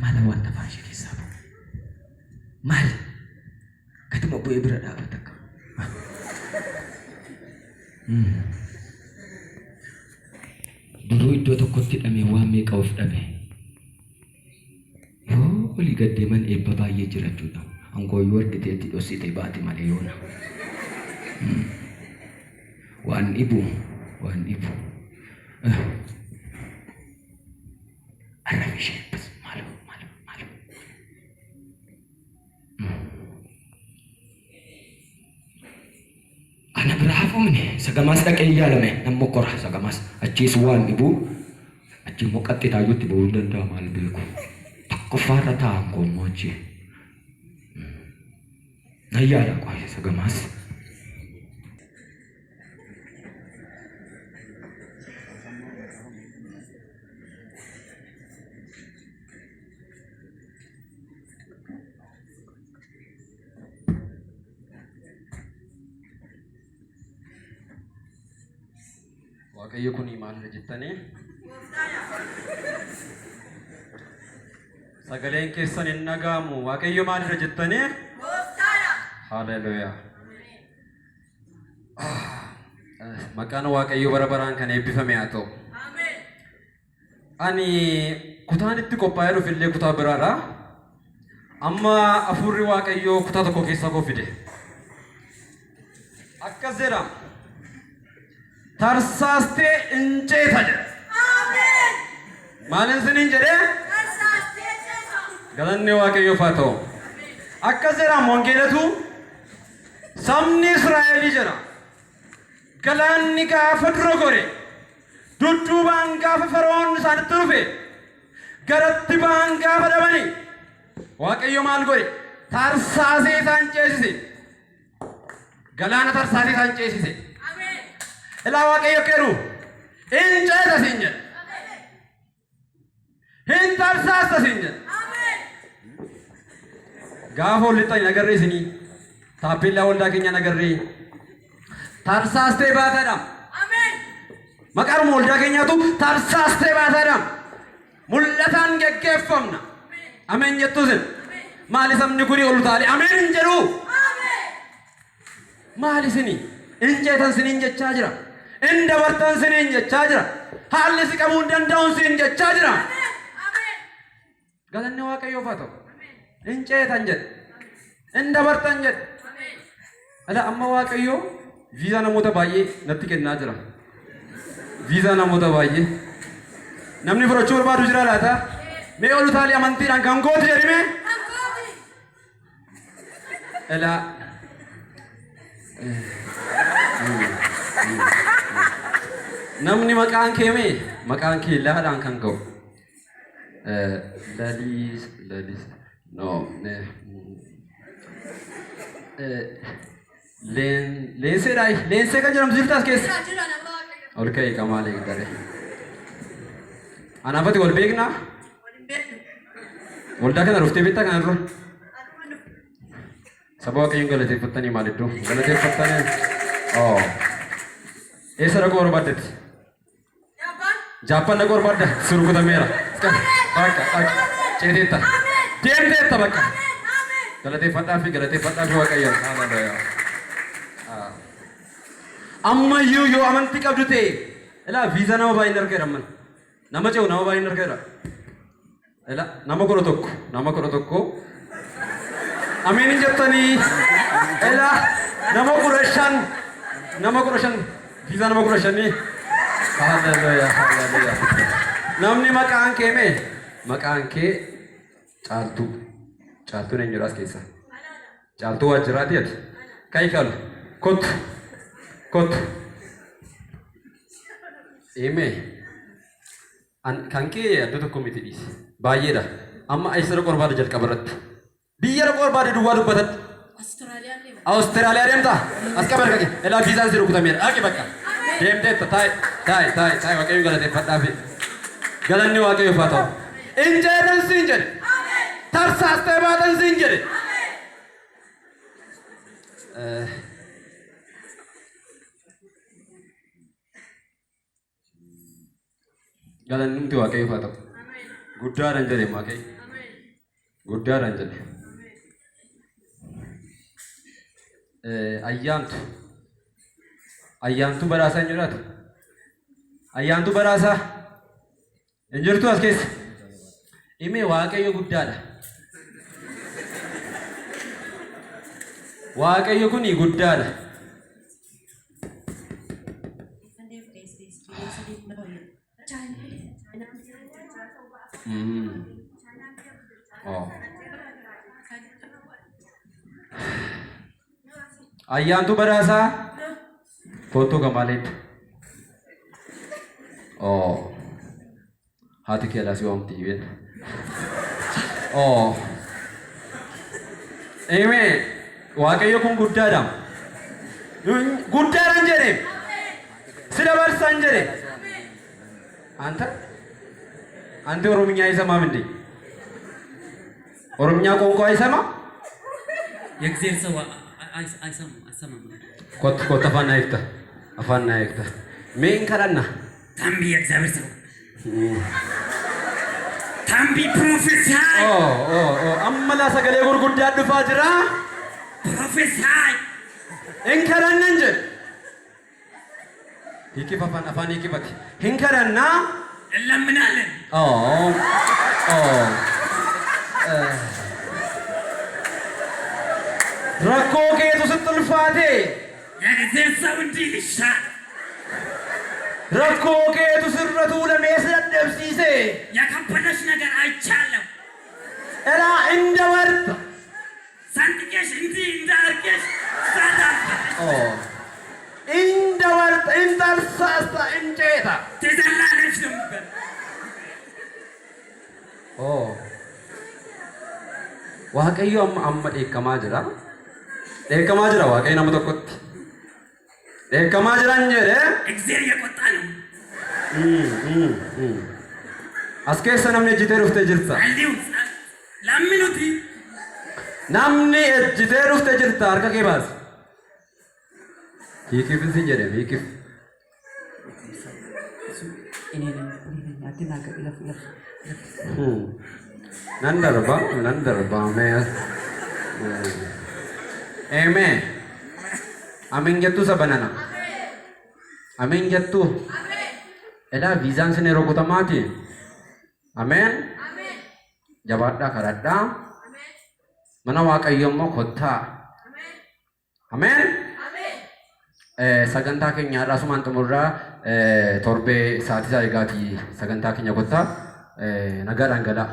Maal wanta afaan ishee keessaa ba'u? Maal? Gaduma bu'ee bira dhaabata akka. Duruu iddoo tokkotti hidhamee waan meeqa of dhabe. Yoo olii gad deeman eebba baay'ee jira jechuudha. Ankooyyuu argiteetti dhossitee baate malee yoona. Waan dhibu, waan dhibu. Arrabi ishee bas maaloo maaloo maaloo. Ana bira hafumne sagamaas dhaqee yaalame nan mokkora sagamaas achiis waan dhibuu achi immoo qaxxitaayyuutti ba'uu hin danda'a maal beeku tokkoffaa irra taa'an koo immoo achi nan yaala qoy sagamaas. Waaqayyo kun maalidha jettanii? Sagaleen keessan hin dhaga'amu. Waaqayyo maalidha jettanii? Haleluuyaa. Maqaan Waaqayyo bara baraan kan eebbifame haa ta'u. Ani kutaan itti qophaa'ee dhufe illee kutaa biraadha. Amma hafuurri Waaqayyoo kutaa tokko keessaa koo fide. Akkas jedha. Tarsaastee in ceeta jedha. Maalin siniin jedhee? Galanni Waaqayyoof haa ta'u. Akkas jedha wangeelatu sabni Israa'elii jedha. Galaanni gaafa dura gore, dudduubaan gaafa Fara'oon isaanitti dhufe, garatti ba'an gaafa dhabani, Waaqayyo maal godhe? Tarsaasee isaan ceesise. Galaana tarsaasee isaan ceesise. Ilaa Waaqayyo keeru in ceesa siin jedha. Hin tarsaasta siin jedha. Gaafa ol lixxan hin agarree isinii. Taappeellaa waldaa keenyaa hin agarree. Tarsaastee baataadha. Maqaanuma waldaa keenyaatu tarsaastee baataadha. Mul'ataan geggeeffamna. Ameen jettuu isin. Maali sabni kuni ol utaalee ameen hin jedhuu? Maal isini? In ceetan siniin jechaa jira. In dabartan siniin jechaa jira. Haalli si qabuu hin danda'uun siin jechaa jira. Galanni Waaqayyoof haa ta'u. In ceetan jedhe. In dabartan jedhe. Ala amma Waaqayyo viizaa namoota baay'ee natti kennaa jira. Viizaa namoota baay'ee. Namni fudhachuu barbaadu jira laata? Mee ol utaalii amantiidhaan kan kooti jedhime? Elaa. Namni maqaan kee mee? Maqaan kee laadhaan kan ga'u. Laliis, laliis, no. Leenseedhaa, leensee kan jedhamtu jirta as keessa. Ol ka'ii qamaalee giddaree. Anaafati wal beeknaa? Waldaa kana dhuftee beektaa kana dura? Saba Waaqayyoon galateeffattanii maal iddoo? Galateeffattanii? Oo. Eessa dhaquu barbaaddetti? Jaappaan dhaquu barbaadda? Si rukutameera. Bakka, bakka. Ceeteetta. Deemteetta bakka. Galateeffadhaa fi galateeffadhaa fi Waaqayyoon. Haaleluyyaa. Ammayyuu yoo amantii qabdu ta'e, ilaa viizaa nama baay'een argeera amman. Nama ce'u nama baay'een argeera. Ela nama 11 nama 11 Ameen hin jettanii ela nama 15 nama 15 viizaa nama 15 Haleluya haleluya namni maqaan kee mee maqaan kee caaltuu caaltuun eenyudha as keessa caaltuu waajjiraati ati ka'i kalu kottu kottu Eemee An kan kee iddoo tokko miti dhiisi. Baay'eedha. Amma eessa dhaquu barbaada jalqaba irratti? Biyya dhaquu barbaade duwwaa dubbatatti. Austraaliyaan deema. Awustiraaliyaa deemta? As qaba harka kee. Elaa viizaan si rukutameera. Dhaqi bakka. Deemteetta. Taa'i. Taa'i. Taa'i. Taa'i. Waaqayyoon galateeffadhaa fi. Galanni Waaqayyoof haa ta'u. Injeetan siin jedhe. Tarsaastee baatan siin jedhe. Galanni Waaqayyoof haa ta'u. Guddaadhan jedhe Waaqayyo. Guddaadhaan jedhe. Ayyaantu. Ayyaantuu badhaasaa hin jiraatu. Ayyaantuu badhaasaa hin jirtu as keessa. Himee Waaqayyo guddaadha. Waaqayyo kun guddaadha. Oh. Ayyaantuu badhaasaa kootuu gamaaleetti. Oh. Haati kee alaa si waamti beekta. Oh. Amen. Waaqayyo kun guddaadha. Guddaadhaan jedhe. Si dabarsan jedhe. አንተ አንተ ኦሮምኛ አይሰማም እንዴ? ኦሮምኛ ቋንቋ አይሰማ? የእግዚአብሔር ሰው አይሰማም አይሰማም። ኮት ኮት አፋን አይፍታ አፋን አይፍታ ሜን ከረና ታምቢ የእግዚአብሔር ሰው ታምቢ prophesy ኦ ኦ ኦ አመላ sagalee gurguddaa dhufaa jira. Prophesy Hin kadhannan jedhe. Hiikif afaan afaan hiikifati. Hin kadhannaa. እንለምናለን። ኦ ኦ rakkoo keetu sitti ulfaate. የእግዚአብሔር ሰው እንዲህ ይልሻል። Rakkoo keetu sirra tuulamee si dadhabsiise. የከበደሽ ነገር አይቻለሁ። Elaa in dabarta. ሰንጥቀሽ እንዲህ እንዳርገሽ ሳታልፈሽ In dabarta in tarsaasta in ceeta. ትዘላለች ነው የሚባለው። Waaqayyo amma amma dheekkamaa jira. Dheekkamaa jira Waaqayyo nama tokkotti. Dheekkamaa jiran jedhe. እግዚአብሔር እየቆጣ ነው። As keessa namni ejjitee dhuftee jirta. ጸልዩ፣ ለምኑት። Namni ejjitee dhufte jirta harka kee baasi. Hiikif sin jedhe hiikif. እኔ ነኝ እኔ ነኝ። አትናገር። እለፍ እለፍ እለፍ። Nan darba nan darba mee. Amen. Amen jettu saba nana. Amen jettu. Elaa viizaan sin yeroo kutamaati. Ameen. Jabaadhaa kadhadhaa. Mana Waaqayyo immoo kottaa. Ameen. Sagantaa keenya har'aa asumaan xumurraa torbee sa'aatii isaa eegaatii sagantaa keenya kottaa nagaadhaan galaa.